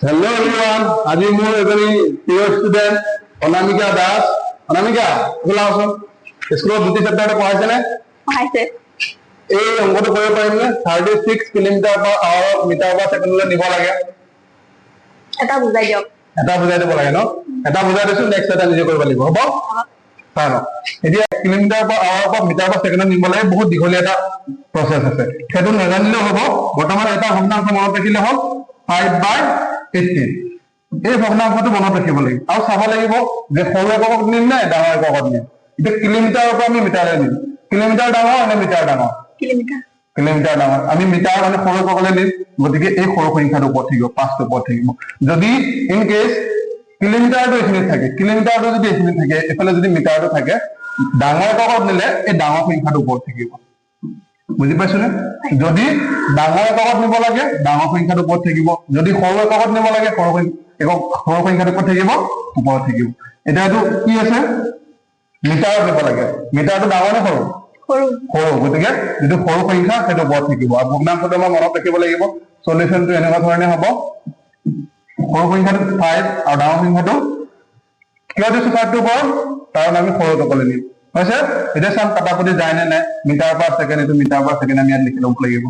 Hello' everyone, আজি মোৰ এজনী প্ৰিয় ষ্টুডেণ্ট অনামিকা দাস। অনামিকা, ওলাওচোন। স্কুলত দুটি চেপ্টাৰটো পঢ়াইছেনে? পঢ়াইছে। এই অংকটো কৰিব পাৰিম নে? 36 kilometre per hour metre per ছেকেণ্ডলৈ নিব লাগে। এটা বুজাই দিয়ক। এটা বুজাই দিব লাগে ন? এটা বুজাই দিছো, নেক্সট এটা নিজে কৰিব লাগিব, হ'ব? চাই লওক। এতিয়া কিলোমিটাৰ পাৰ আৱাৰৰ পৰা মিটাৰ পাৰ ছেকেণ্ডত নিব লাগে, বহুত দীঘলীয়া এটা প্ৰচেছ আছে, সেইটো নাজানিলেও হ'ব। বৰ্তমান এটা ভগ্নাংশ মনত ৰাখিলে হ'ল, 5/18। এই ভগ্নাংশটো মনত ৰাখিব লাগিব আৰু চাব লাগিব যে সৰু এককত নিম নে ডাঙৰ এককত নিম। এতিয়া কিলোমিটাৰৰ পৰা আমি মিটাৰলৈ নিম। কিলোমিটাৰ ডাঙৰ নে মিটাৰ ডাঙৰ? কিলোমিটাৰ। কিলোমিটাৰ ডাঙৰ। আমি মিটাৰ মানে সৰু এককলৈ নিম, গতিকে এই সৰু সংখ্যাটো ওপৰত থাকিব, পাঁচটো ওপৰত থাকিব। যদি ইন কেছ কিলোমিটাৰটো এইখিনিত থাকে, কিলোমিটাৰটো যদি এইখিনিত থাকে, এইফালে যদি মিটাৰটো থাকে, ডাঙৰ এককত নিলে এই ডাঙৰ সংখ্যাটো ওপৰত থাকিব। বুজি পাইছোনে? যদি ডাঙৰ এককত নিব লাগে, ডাঙৰ সংখ্যাটো ওপৰত থাকিব। যদি সৰু এককত নিব লাগে, সৰু একক সৰু সংখ্যাটো ক'ত থাকিব? ওপৰত থাকিব। এতিয়া এইটো কি আছে? মিটাৰত নিব লাগে। মিটাৰটো ডাঙৰ নে সৰু? সৰু। সৰু। গতিকে যিটো সৰু সংখ্যা, সেইটো ওপৰত থাকিব। আৰু ভগ্নাংশটো আমাৰ মনত ৰাখিব লাগিব। চলিউশ্যনটো এনেকুৱা ধৰণে হ'ব। সৰু সংখ্যাটো 5 আৰু ডাঙৰ সংখ্যাটো কিয় দিছো 5টোৰ ওপৰত? কাৰণ আমি সৰু এককলৈ নিম। হৈছে। এতিয়া চাম কটাকটি যায় নে নাই। মিটাৰ পাৰ ছেকেণ্ড, এইটো মিটাৰ পাৰ ছেকেণ্ড আমি ইয়াত লিখি ল'ব লাগিব।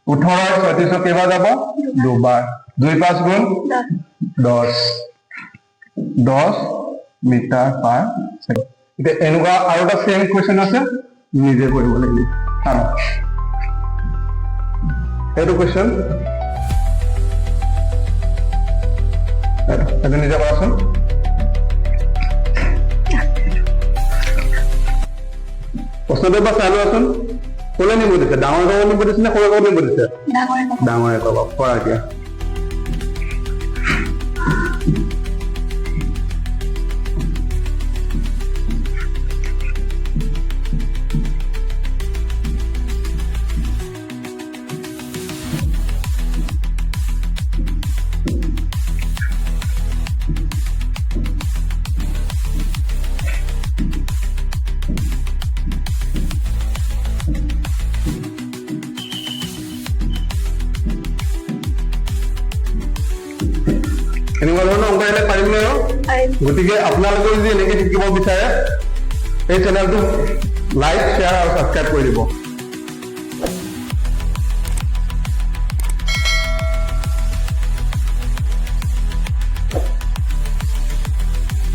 18 36 কেইবাৰ যাব? দুবাৰ। দুই পাঁচ গুণ 10। 10, 10 মিটাৰ পাৰ ছেকেণ্ড। এতিয়া এনেকুৱা আৰু এটা চেম কুৱেশ্যন আছে, নিজে কৰিব লাগিব। চাওক। এইটো কুৱেশ্যন, এইটো নিজে কৰাচোন। প্ৰশ্নটো এবাৰ চাই লোৱাচোন। ক'লে নিব দিছে? ডাঙৰ এককত নিব দিছে নে সৰু এককত নিব দিছে? ডাঙৰ একক। ডাঙৰ একক। কৰা এতিয়া। এনেকুৱা ধৰণৰ অংক আহিলে পাৰিম নে আৰু? পাৰিম। গতিকে আপোনালোকেও যদি এনেকে শিকিব বিচাৰে, এই চেনেলটো লাইক, শ্বেয়াৰ আৰু ছাবস্ক্ৰাইব কৰি দিব।